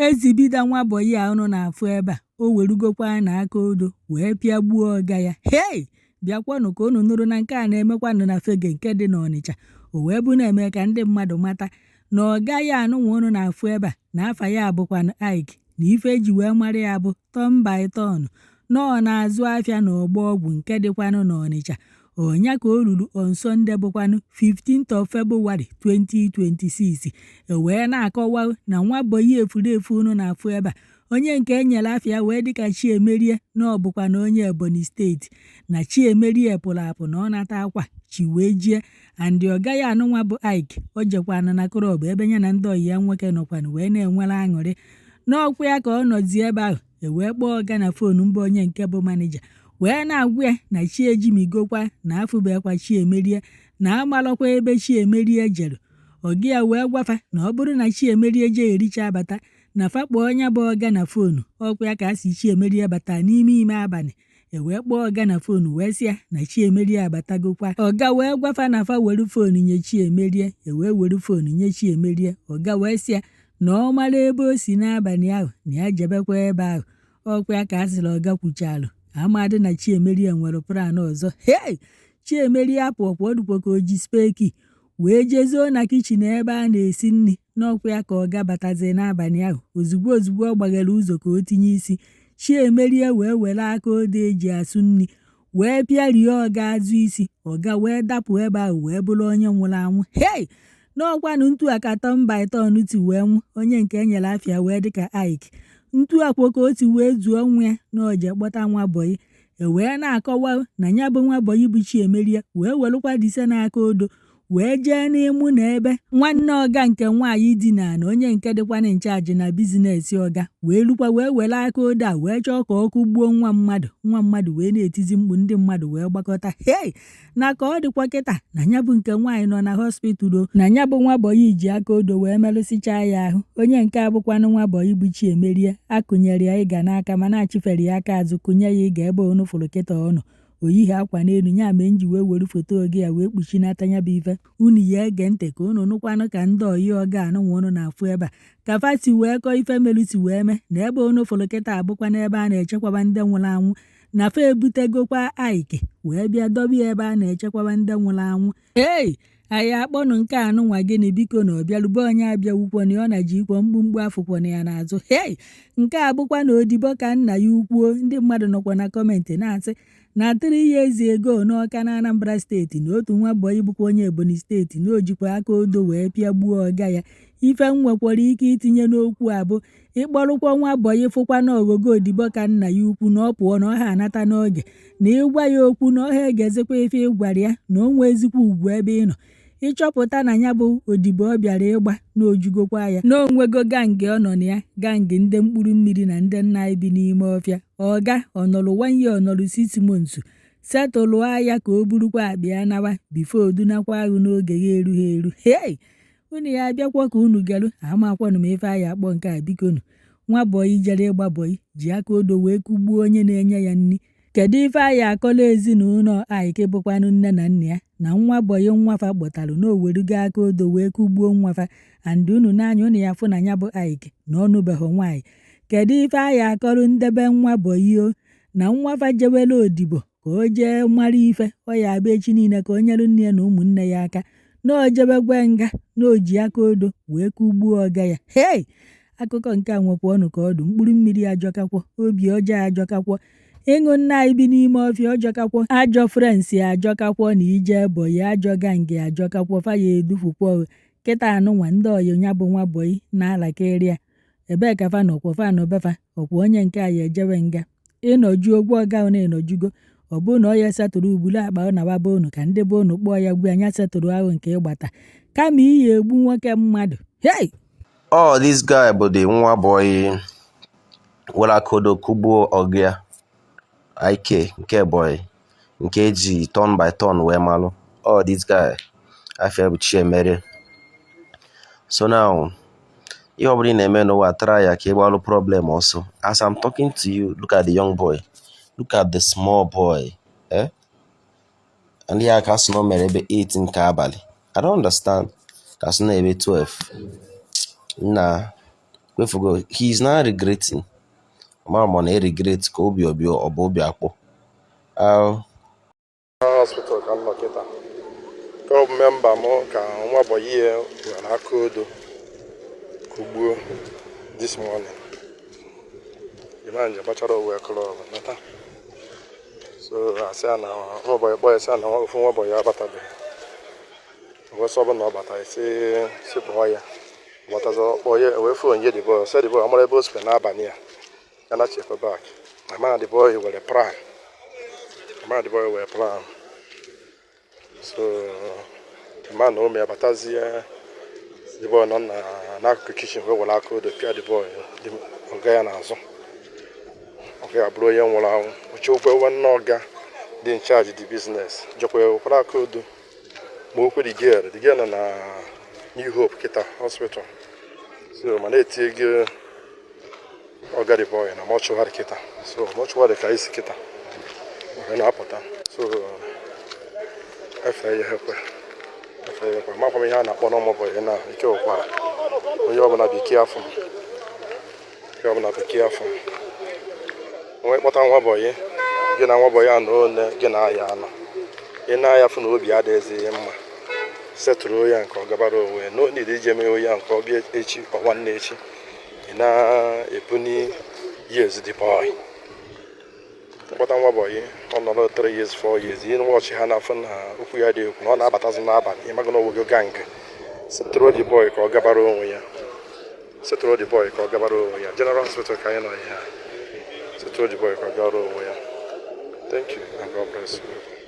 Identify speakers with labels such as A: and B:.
A: Ezibida nwa bọyị a unu na-afụ ebe a, o werugokwa na aka odo wee pịagbuo ọga ya. Hei, bịakwanụ ka unu nụrụ na nke a na-emekwanụ na Fege nke dị n'Ọnịcha. O wee bụ na-eme ka ndị mmadụ mata na ọga ya anụnwa unu na-afụ ebe a na afa ya bụkwanụ Ike, na ife eji wee mara ya bụ turn by turn, na ọ na-azụ afịa n'ọgbọ ọgwụ nke dịkwanụ n'Ọnịcha. Ọnya ka o ruru on Sunday bụkwanụ 15th of February 2026, e wee na-akọwa na nwa bọyị efulefu unu na-afụ ebe a, onye nke e nyere afịa wee dịka Chiemerie, na ọ bụkwa na onye Ebonyi Steeti, na Chiemerie pụrụ apụ na ọ nata akwa chi wee jie, and ọga ya anụnwa bụ Ike, o jekwanụ na club ebe ya na ndị ọyị ya nwoke nọkwanụ wee na-enwere aṅụrị. N'ọkwa ya ka ọ nọzi ebe ahụ, e wee kpọọ ọga na phone, mbụ onye nke bụ manager, wee na-agwa ya na chi ejimigokwa, na afụbekwa Chiemerie, na amalọkwa ebe Chiemerie jere. Ọga ya wee gwafa na ọ bụrụ na Chiemerie jee ericha abata, na fa kpọọ onye bụ ọga na phone. Ọkwa ya ka a si Chiemerie bata n'ime ime abalị, e wee kpọọ ọga na phone wee sị ya na Chiemerie abatagokwa. Ọga wee gwafa na fa were phone nye Chiemerie. E wee were phone nye Chiemerie. Ọga wee sị ya na ọ mara ebe o si n'abalị ahụ, na ya jebekwa ebe ahụ. Ọkwa ya ka a sịrị ọga kwuchalụ amadị na Chiemerie nwere plan ọzọ. Hei, Chiemerie apụọkwa ọdụkwa ka o ji spare key wee jezuo na kitchen ebe a na-esi nri. N'ọkwa ya ka ọga batazi n'abalị ahụ. Ozugbo ozugbo ọ gbaghere ụzọ ka o tinye isi, Chiemerie wee were aka odo eji asụ nri wee pịarie ọga azụ isi. Ọga wee dapụ ebe ahụ wee bụrụ onye nwụrụ anwụ. Hei, n'ọkwanụ ntu a ka turn by turn ti wee nwụ, onye nke e nyere afịa wee dịka Ike. Ntu akwo ka o si wee zuo nwa ya na oje kpọta nwa bọyị. E wee na-akọwa na ya bụ nwa bọyị bụ Chiemerie wee welụkwa dise n'aka odo wee jee n'ịmụ na ebe nwanne ọga nke nwaanyị dina na onye nke dịkwana in charge na business ọga, wee lukwa wee were aka odo a wee chọọ ka ọ kụgbuo nwa mmadụ. Nwa mmadụ wee na-etizi mkpu, ndị mmadụ wee gbakọta. Hei, na ka ọ dịkwa kịta na ya bụ nke nwaanyị nọ na hospital o, na ya bụ nwa bọyị ji aka odo wee merụsịchaa ya ahụ. Onye nke abụkwanụ nwa bọyị bụ Chiemerie, akụnyere ya ịga n'aka ma na-achịfere ya aka azụ, kụnye ya ịga ebe onu fụrụ kịta. Ọnụ oyighị akwa n'elu ya mee nji wee were foto oge ya wee kpuchinata ya bụ ife. Unu ya ege ntị ka unu nụkwanụ ka ndị oyi ọga anụnwa unu na-afụ ebe a ka fa si wee kọọ ife melu si wee mee na ebe unu fụrụ kịta abụkwa n'ebe a na-echekwaba ndị nwụrụ anwụ, na fa ebutegokwa Ike wee bịa dobe ya ebe a na-echekwaba ndị nwụrụ anwụ. Ei, anyị akpọnụ nke anụnwa gịnị? Biko, na ọbịalube onye abịawukwo na ọ na ji ikwo mkpumkpu afụkwana ya n'azụ. Hei, nke a bụkwa na odibo ka nna ya ukwuo. Ndị mmadụ nọkwa na comment na-asị na 3 years ago n'Ọka na Anambra Steeti, na otu nwa bọyị bụkwa onye Ebonyi Steeti, na o jikwa aka odo wee pịagbuo ọga ya. Ife m nwekwara ike itinye n'okwu a bụ ịkpọrụkwa nwa bọyị fụkwa na ọghọgo odibo ka nna ya ukwu, na ọ pụọ na ọha anata n'oge, na ịgwa ya okwu na ọha egezikwa ife ịgwara ya, na o nwezikwa ugwu ebe ị nọ. Ịchọpụta na ya bụ odibo ọ bịara ịgba na ojugokwa ya na onwego gang ọ nọ na ya, gang ndị mkpụrụ mmiri na ndị nna anyị bi n'ime ọfịa. Ọga ọnọrụ one year, ọnọrụ 6 months, setụlụa ya ka o burukwa akpa ya nawa before odunakwa ahụ n'oge ya erughị eru. Hei, unu ya abịakwa ka unu geru amakwanụ m ife anyị akpọ nke a. Bikonu, nwa bọyị jere ịgba bọyị ji aka odo wee kụgbuo onye na-enye ya nri. Kedu ife anyị akọla ezinụlọ Ike bụkwanụ nne na nna ya na nwa bọyị nwafa kpọtalụ na owerugo aka odo wee kụgbuo nwafa? And unu n'anya unu ya fụ na ya bụ Ike na ọnụbeghị nwaanyị. Kedu ife anyị akọrọ ndebe nwa bọyị o na nwafa jewere odibo ka o jee mara ife ọ ya abụ echi niile ka o nyere nne ya na ụmụnne ya aka, na o jebekwe nga na o ji aka odo wee kụgbuo ọga ya? Hei, akụkọ nke a nwekwa ọnụ ka ọdụ mkpụrụ mmiri ajọkakwọ, obi ọjọọ ajọkakwọ, ịṅụ nna anyị bi n'ime ọfịa ọjọkakwọ, ajọ friends ajọkakwọ, na ije bọyị ajọ gang ajọkakwọ. Faya edufukwọ kịta anụnwa ndị ọyị ya bụ nwa bọyị na-alakịrị ya. Ebee ka fa nọkwọ? Fa nọ befa ọkwa onye nke a ya ejewe nga ịnọju ogwu ọga na ịnọjugo. Ọ bụrụ na ọ ya setụrụ ubulu akpa ọ nawa be unu ka ndị be unu kpọọ ya gwu anya setụrụ ahụ nke ịgbata kama iyi egbu nwoke mmadụ. Hei!
B: Oh, this guy bụ the nwa boy were aka odo kụgbuo ọgụ ya, IK nke boy nke eji turn by turn wee malụ. Oh, this guy afia bụ Chiemerie. So now, ihe ọbụla ị na-eme n'ụwa, try ya ka ị gbalụ problem ọsọ. As I'm talking to you, look at the young boy, look at the small boy, eh? Ndị ya ka sị na o mere ebe 8 nke abalị. I don't understand. Ka sị na ebe 12 nna. Kwefugo he is now regretting. Ma ọ na-regret ka obi obi ọ bụ obi akpọ.
C: Hospital ka m nọ kịta, ka ọ bụ member m ka nwa boy ya were aka odo kugbuo this morning. The man je gbachara owe club nata, so asị ya na nwa boy kpọọ ya, sị ya na ofu nwa boy ya abatabeghị. Wee sọ bụ na ọ bata, esi si kpọọ ya batazi, kpọọ ya, wee phone nye the boy, sị the boy amara ebe o sikwa n'abalị a ya na chekwa back. Amara the boy were plan, amara the boy were plan. So the man na ụmụ ya batazie, the boy nọ na n'akụkụ kitchen wee were aka odo pịa the boy, ọga ya n'azụ. Ọga ya bụrụ onye nwụrụ anwụ. Ochekwa nwanne ọga dị in charge the business, jekwa wekwara aka odo ma okwe the girl. The girl nọ na New Hope kịta hospital, so ma na-eti ego ọga the boy na mortuary kịta. So mortuary ka isi kịta wee na-apụta. So efe ya ekwe, efe ya ekwe. Makwa m ihe a na-akpọ n'ụmụ boy na ike ụkwara. Onye ọbụla be careful, onye ọbụla be careful. Onwe kpọta nwa boy gị na nwa boy anọ one gị na-aya anọ, ị na-aya fụ na obi adịghịzi mma, setụrụ ya nke ọ gabara onwe. No need ije mee ya nke ọ bịa echi ọ nwanne echi ị na-ebuni years the boy. Kpọta nwa boy, ọ nọrọ 3 years, 4 years, ihe nwọchị ha n'afọ na okwu ya dị ekwu na ọ na-abatazi n'abalị, ịmago na owogo gang. Setụrụ the boy ka ọ gabara onwe ya, setụrụ the boy ka ọ gabara onwe ya. General Hospital ka anyị nọ ihe a. Setụrụ the boy ka ọ gabara onwe ya. Thank you and God bless you.